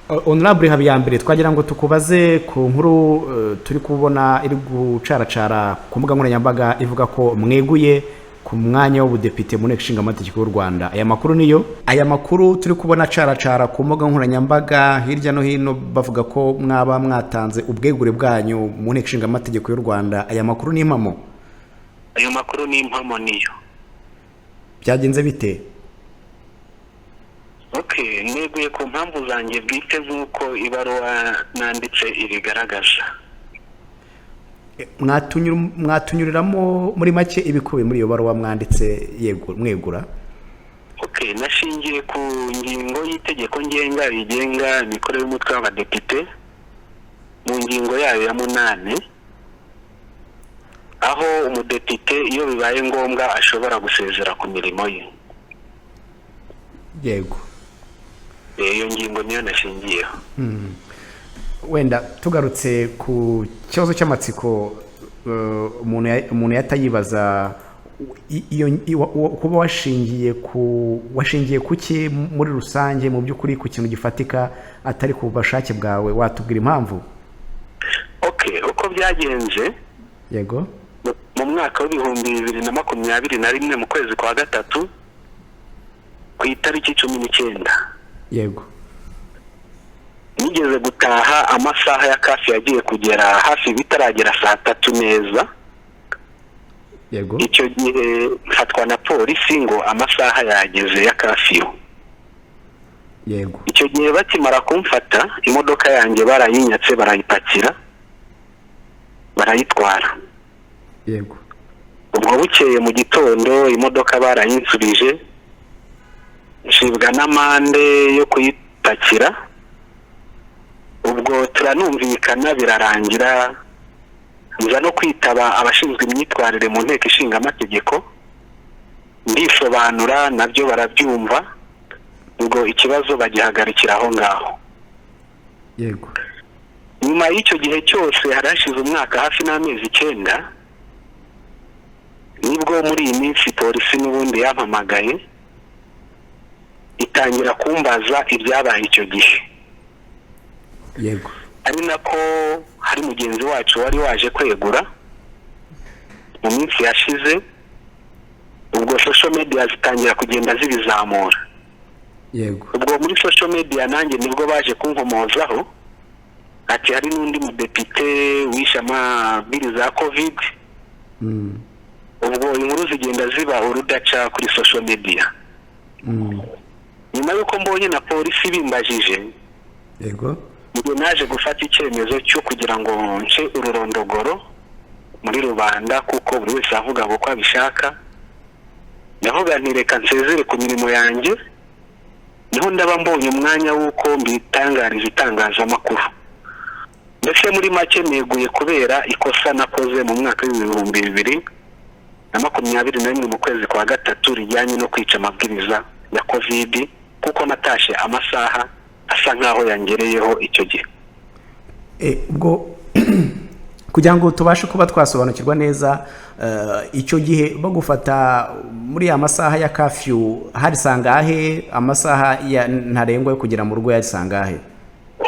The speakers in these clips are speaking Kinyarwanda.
Honorable Habiyambere, twagira ngo tukubaze ku nkuru turi kubona iri gucaracara ku mbuga nkoranyambaga, ivuga ko mweguye ku mwanya w'ubudepite mu Nteko Ishinga Amategeko y'u Rwanda. Aya makuru niyo? Aya makuru turi kubona acaracara ku mbuga nkoranyambaga hirya no hino, bavuga ko mwaba mwatanze ubwegure bwanyu mu Nteko Ishinga Amategeko y'u Rwanda, aya makuru ni impamo? Ayo makuru ni impamo, niyo. Byagenze bite? Okay, neguye ku mpamvu zanjye bwite nk'uko ibaruwa nanditse ibigaragaza. Mwatunyuriramo muri make ibikubiye muri iyo baruwa mwanditse, yego, mwegura? Okay, nashingiye ku ngingo y'itegeko ngenga rigenga imikorere y'umutwe w'abadepite, mu ngingo yayo ya 8, aho umudepite iyo bibaye ngombwa ashobora gusezera ku mirimo ye. Iyo ngingo niyo nashingiyeho. Wenda tugarutse ku kibazo cy'amatsiko, umuntu yatayibaza iyo kuba washingiye ku ki muri rusange, mu by'ukuri ku kintu gifatika atari ku bushake bwawe, watubwira impamvu? Okay, uko byagenze, mu mwaka wa 2021, mu kwezi kwa gatatu, ku itariki 19, nigeze gutaha amasaha ya curfew yagiye kugera hafi bitaragera saa 3 neza. Icyo gihe mfatwa na polisi ngo amasaha yageze ya curfew. Icyo gihe bakimara kumfata, imodoka yanjye barayinyatse, barayipakira, barayitwara. Ubwo bukeye mu gitondo imodoka barayinsubije, ncibwa n'amande yo kuyipakira. Ubwo turanumvikana, birarangira, nza no kwitaba abashinzwe imyitwarire mu Nteko Ishinga Amategeko, ndisobanura, nabyo barabyumva, ubwo ikibazo bagihagarikira aho ngaho. Nyuma y'icyo gihe cyose, hari hashize umwaka hafi n'amezi 9, nibwo muri iyi minsi polisi n'ubundi yampamagaye, itangira kumbaza ibyabaye icyo gihe, ari nako hari mugenzi wacu wari waje kwegura mu minsi yashize. Ubwo social media zitangira kugenda zibizamura. Ubwo muri social media nanjye nibwo baje kunkomozaho, ati hari n'undi mudepite wishe amabwiriza ya COVID. Ubwo inkuru zigenda ziba urudaca kuri social media. Nyuma y'uko mbonye na polisi bimbajije, njye naje gufata icyemezo cyo kugira ngo nce ururondogoro muri rubanda, kuko buri wese avuga uko abishaka. Ndavuga nti reka nsezere ku mirimo yanjye, niho ndaba mbonye umwanya w'uko mbitangariza itangazamakuru. Mbese muri make neguye kubera ikosa nakoze mu mwaka wa 2021, mu kwezi kwa gatatu, rijyanye no kwica amabwiriza ya COVID, kuko natashe amasaha asa nkaho yangereyeho icyo gihe. Ubwo kugira ngo tubashe kuba twasobanukirwa neza, icyo gihe bagufata muri ya masaha ya curfew hari sangahe? Amasaha ya ntarengwa yo kugera mu rugo yari sangahe?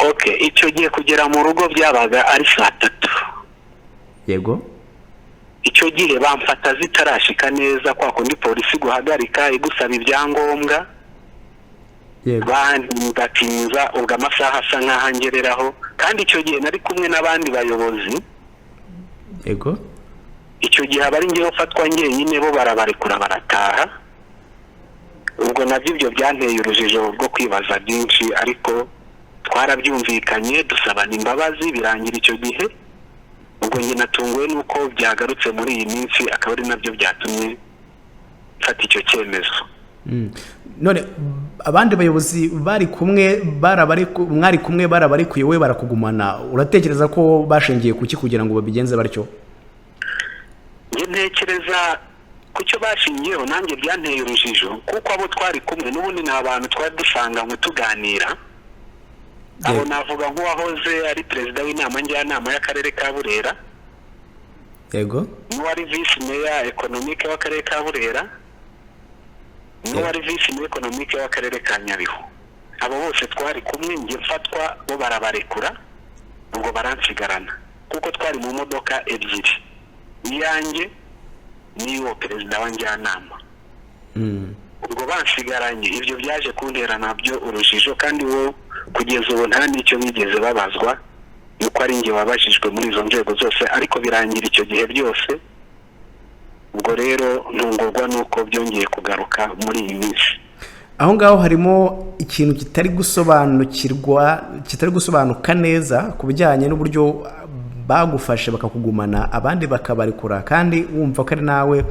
Okay, icyo gihe kugera mu rugo byabaga ari saa 3. Icyo gihe bamfata zitarashika neza, kwa kundi polisi guhagarika igusaba ibyangombwa. Bantindatinza, ubwo amasaha asa nk'aho angereraho, kandi icyo gihe nari kumwe n'abandi bayobozi. Icyo gihe aba ari njyewe ufatwa njyenyine, bo barabarekura barataha. Ubwo nabyo ibyo byanteye urujijo rwo kwibaza byinshi, ariko twarabyumvikanye, dusabana imbabazi, birangira icyo gihe. Ubwo njye natunguwe n'uko byagarutse muri iyi minsi, akaba ari nabyo byatumye mfata icyo cyemezo. None abandi bayobozi bari kumwe mwari kumwe barabarekuye, we barakugumana. Uratekereza ko bashingiye kuki kugira ngo babigenze batyo? Njye ntekereza ku cyo bashingiyeho, nanjye byanteye urujijo, kuko abo twari kumwe n'ubundi ni abantu twari dusanganywe tuganira. Abo navuga nk'uwahoze ari perezida w'inama njyanama y'akarere ka Burera, n'uwari visi meya économique w'akarere ka Burera, n'uwari visi meya économique w'akarere ka Nyabihu. Abo bose twari kumwe, njye mfatwa bo barabarekura, ubwo baransigarana kuko twari mu modoka ebyiri, iyanjye n'iy'uwo perezida wa njyanama. Ubwo bansigaranye, ibyo byaje kuntera nabyo urujijo, kandi bo kugeza ubu nta n'icyo bigeze babazwa, nuko ari njye wabajijwe muri izo nzego zose, ariko birangira icyo gihe byose. Ubwo rero ntungurwa nuko byongeye kugaruka muri iyi minsi. Aho ngaho harimo ikintu kitari gusobanukirwa, kitari gusobanuka neza ku bijyanye n'uburyo bagufashe bakakugumana abandi bakabarekura, kandi wumva ko ari nawe.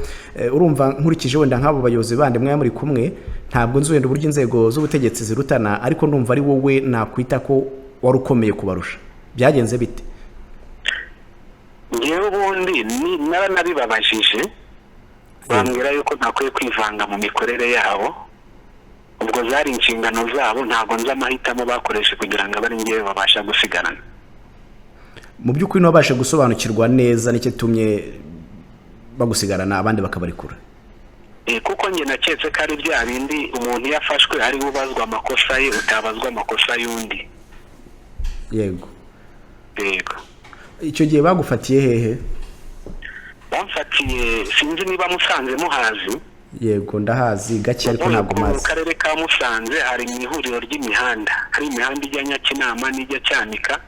Urumva nkurikije wenda nk'abo bayobozi bandi mwaba muri kumwe, ntabwo nzi wenda uburyo inzego z'ubutegetsi zirutana, ariko ndumva ari wowe nakwita ko wari ukomeye kubarusha. Byagenze bite? Ngewe ubundi naranabibabajije, bambwira yuko ntakwiye kwivanga mu mikorere yabo. Ubwo zari inshingano zabo, ntabwo nzi amahitamo bakoreshe kugira ngo abe ari ngewe babasha gusigarana. Mu by'ukuri ntiwabashe gusobanukirwa neza nicyo gitumye bagusigarana abandi bakabarekura? Kuko njye naketse ko ari bya bindi umuntu iyo afashwe ari we ubazwa amakosa ye, utabazwa amakosa y'undi. Yego. Yego. Icyo gihe bagufatiye hehe? Bamfatiye, sinzi niba Musanze muhazi. Yego, ndahazi gake, ariko ntabwo Mu mazi. karere ka Musanze hari mu ihuriro ry'imihanda, hari imihanda ijya Nyakinama n'ijya Cyanika,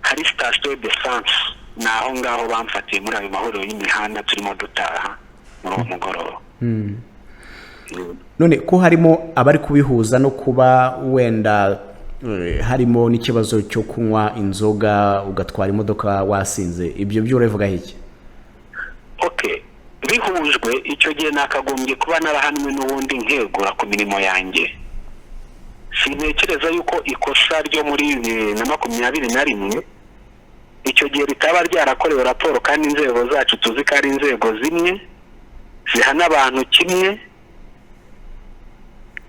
hari sitasiyo d'essence. Ni aho ngaho bamfatiye, muri ayo mahuriro y'imihanda, turimo dutaha muri uwo mugoroba. None ko harimo abari kubihuza no kuba wenda harimo n'ikibazo cyo kunywa inzoga ugatwara imodoka wasinze, ibyo byo urabivugaho iki? Okay, bihujwe, icyo gihe nakagombye kuba narahanwe n'ubundi nkegura ku mirimo yanjye. Sintekereza yuko ikosa ryo muri 2021 icyo gihe ritaba ryarakorewe raporo, kandi inzego zacu tuzi ko ari inzego zimwe zihana abantu kimwe.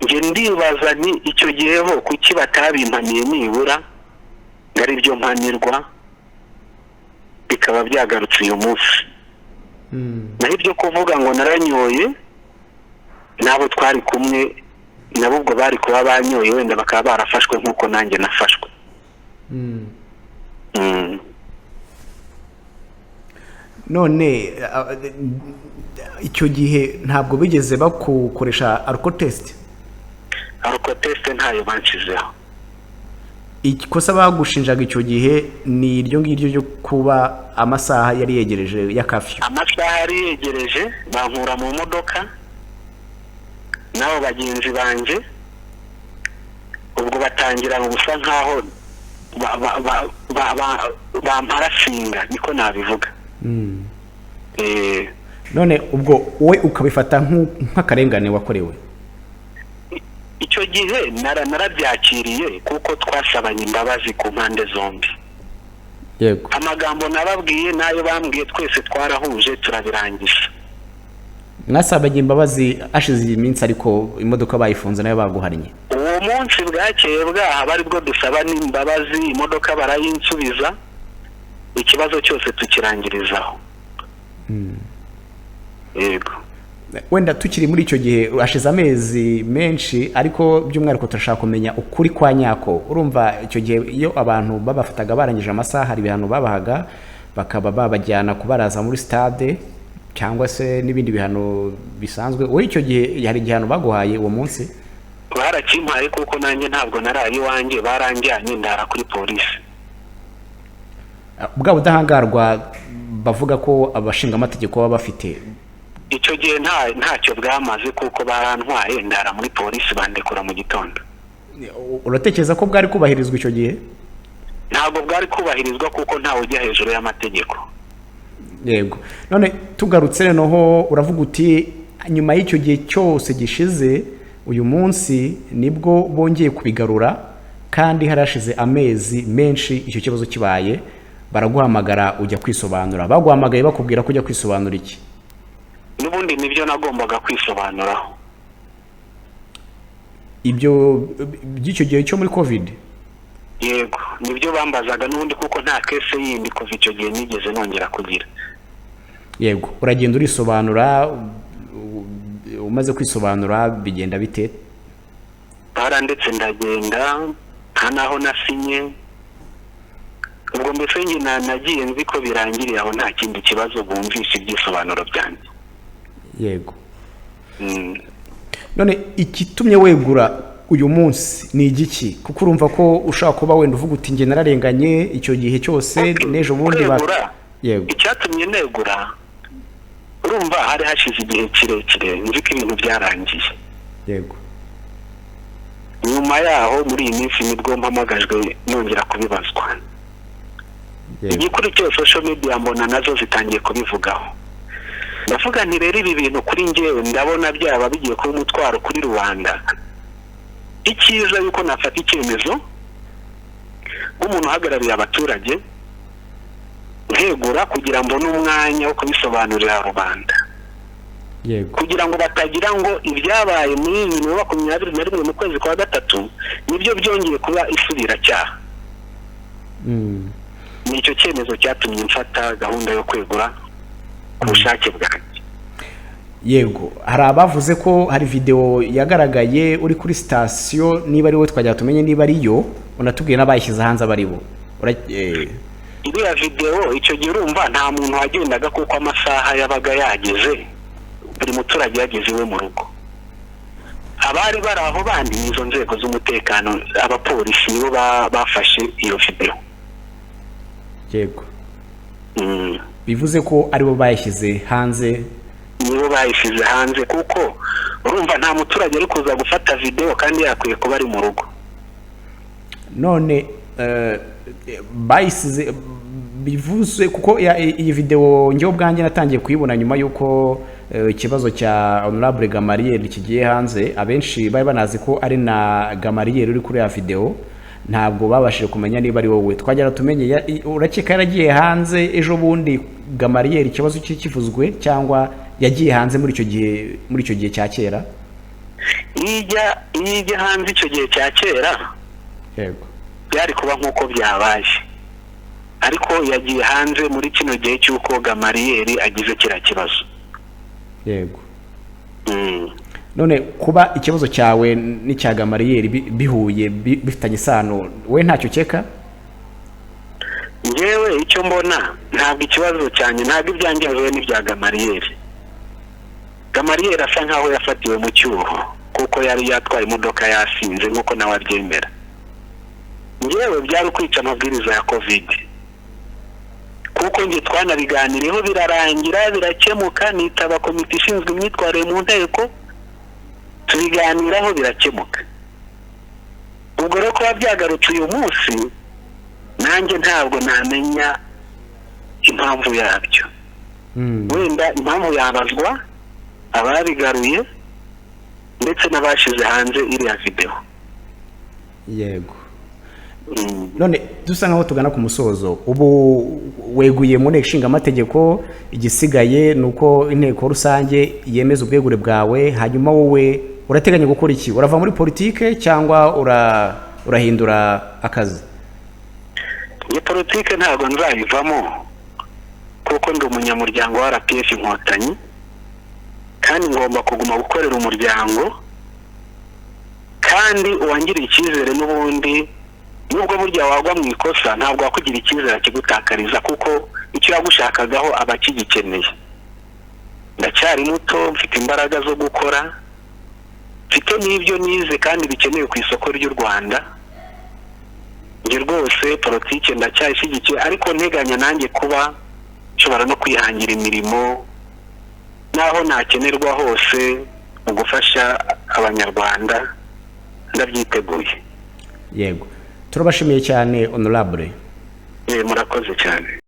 Njye ndibaza ni icyo gihe ho kuki batabimpaniye nibura ngo ari byo mpanirwa, bikaba byagarutse uyu munsi. Naho ibyo kuvuga ngo naranyoye, n'abo twari kumwe nabo ubwo bari kuba banyoye, wenda bakaba barafashwe nk'uko nanjye nafashwe. None icyo gihe ntabwo bigeze bakukoresha alcotest? Alcotest ntayo banshizeho. Ikosa bagushinjaga icyo gihe ni iryo ngiryo ryo kuba amasaha yari yegereje ya curfew? Amasaha yari yegereje, bankura mu modoka n'abo bagenzi banjye, ubwo batangira gusa nkaho bamparasinga, niko nabivuga. None ubwo wowe ukabifata nk'akarengane wakorewe? Icyo gihe narabyakiriye kuko twasabanye imbabazi ku mpande zombi. Amagambo nababwiye n'ayo bambwiye, twese twarahuje turabirangiza. Mwasabanye imbabazi hashize iyi minsi, ariko imodoka bayifunze nayo baguhannye. Uwo munsi bwakeye bwaha bari bwo dusaba n'imbabazi, imodoka barayinsubiza, ikibazo cyose tukirangirizaho. Yego. Wenda tukiri muri icyo gihe, hashize amezi menshi, ariko by'umwihariko turashaka kumenya ukuri kwa nyako. Urumva icyo gihe iyo abantu babafataga barangije amasaha, hari ibihano babahaga, bakaba babajyana kubaraza muri stade cyangwa se n'ibindi bihano bisanzwe. Wowe icyo gihe hari igihano baguhaye uwo munsi? Barakimpaye, kuko nanjye ntabwo naraye iwanjye, baranjyanye ndara kuri polisi. Bwa budahangarwa bavuga ko abashingamategeko baba bafite? Icyo gihe ntacyo bwamaze, kuko barantwaye ndara muri polisi, bandekura mu gitondo. Uratekereza ko bwari kubahirizwa icyo gihe? Ntabwo bwari kubahirizwa, kuko ntawe ujya hejuru y'amategeko. Yego. None tugarutse noneho, uravuga uti nyuma y'icyo gihe cyose gishize, uyu munsi nibwo bongeye kubigarura, kandi harashize amezi menshi icyo kibazo kibaye. Baraguhamagara ujya kwisobanura. Baguhamagaye bakubwira ko ujya kwisobanura iki? N'ubundi nibyo nagombaga kwisobanuraho. Ibyo by'icyo gihe cyo muri COVID? Yego, nibyo bambazaga n'ubundi, kuko nta case yindi kuva icyo gihe nigeze nongera kugira. Yego, uragenda urisobanura. Umaze kwisobanura bigenda bite? Barandetse ndagenda, nta naho nasinye. Ubwo mbese njye nagiye nzi ko birangiriye aho, nta kindi kibazo, bumvishe ibyisobanuro byanjye. Yego. None igitumye wegura uyu munsi ni igiki? Kuko urumva ko ushobora kuba wenda uvuga uti njye nararenganye icyo gihe cyose n'ejo bundi. Kwegura, Yego. icyatumye negura, urumva hari hashize igihe kirekire nzi ko ibintu byarangiye. Nyuma yaho, muri iyi minsi, nibwo mpamagajwe nongera kubibazwa. Igikurikiye, social media mbona nazo zitangiye kubivugaho. Ndavuga nti rero ibi bintu kuri njyewe ndabona byaba bigiye kuba umutwaro kuri rubanda. Icyiza yuko nafata icyemezo nk'umuntu uhagarariye abaturage, nkegura kugira mbone umwanya wo kubisobanurira rubanda, kugira ngo batagira ngo ibyabaye muri 2021 mu kwezi kwa gatatu nibyo byongeye kuba isubiracyaha. Ni icyo cyemezo cyatumye mfata gahunda yo kwegura ku bushake bwanjye. Yego, hari abavuze ko hari videwo yagaragaye uri kuri sitasiyo. Niba ari wowe, twajya tumenye niba ari yo, unatubwiye n'abayishyize hanze aba ari bo. Iriya videwo, icyo gihe urumva nta muntu wagendaga, kuko amasaha yabaga yageze, buri muturage yageze iwe mu rugo. Abari bari aho bandi ni izo nzego z'umutekano, abapolisi nibo bafashe iyo videwo. Bivuze ko aribo bayishyize hanze? Nibo bayishyize hanze, kuko urumva nta muturage ari kuza gufata videwo kandi yakwiye kuba ari mu rugo. None bayisize, bivuze kuko iyi videwo njyewe ubwanjye natangiye kuyibona nyuma y'uko ikibazo cya Honorable Gamariel kigiye hanze. Abenshi bari banazi ko ari na Gamariel uri kuri ya videwo, ntabwo babashije kumenya niba ari wowe. Twagera tumenye, urakeka yaragiye hanze ejo bundi Gamariel ikibazo cye kivuzwe, cyangwa yagiye hanze muri icyo gihe cya kera? Iyo ijya hanze icyo gihe cya kera, byari kuba nk'uko byabaye, ariko yagiye hanze muri kino gihe cy'uko Gamariyeri agize kiriya kibazo. None kuba ikibazo cyawe n'icya Gamariyeri bihuye, bifitanye isano, we ntacyo ukeka? Njyewe icyo mbona, ntabwo ikibazo cyanjye, ntabwo ibyanjye bihuye n'ibya Gamariyeri. Gamariyeri asa nkaho yafatiwe mu cyuho, kuko yari yatwaye imodoka yasinze, nk'uko nawe abyemera. Njyewe byari ukwica amabwiriza ya COVID, kuko njye twanabiganiriyeho birarangira, birakemuka. Nitaba komite ishinzwe imyitwarire mu nteko, tubiganiraho birakemuka. Ubwo rero kuba byagarutse uyu munsi, nanjye ntabwo namenya impamvu yabyo. Wenda impamvu yabazwa ababigaruye ndetse n'abashyize hanze iriya videwo. None dusa nkaho tugana ku musozo, ubu weguye mu nteko ishinga amategeko. Igisigaye ni uko inteko rusange yemeza ubwegure bwawe. Hanyuma wowe urateganya gukora iki? Urava muri politike cyangwa urahindura akazi? Iyo politike ntabwo nzayivamo, kuko ndi umunyamuryango wa RPF Inkotanyi, kandi ngomba kuguma gukorera umuryango. Kandi uwangiriye icyizere n'ubundi, nubwo burya wagwa mu ikosa, ntabwo wakugira icyizere akigutakariza, kuko icyo yagushakagaho aba akigikeneye. Ndacyari muto, mfite imbaraga zo gukora, mfite n'ibyo nize kandi bikenewe ku isoko ry'u Rwanda. Njye rwose politike ndacyayishyigikiye, ariko nteganya nanjye kuba nshobora no kwihangira imirimo n'aho nakenerwa hose mu gufasha Abanyarwanda, ndabyiteguye. Yego, turabashimiye cyane, Honorable. Murakoze cyane.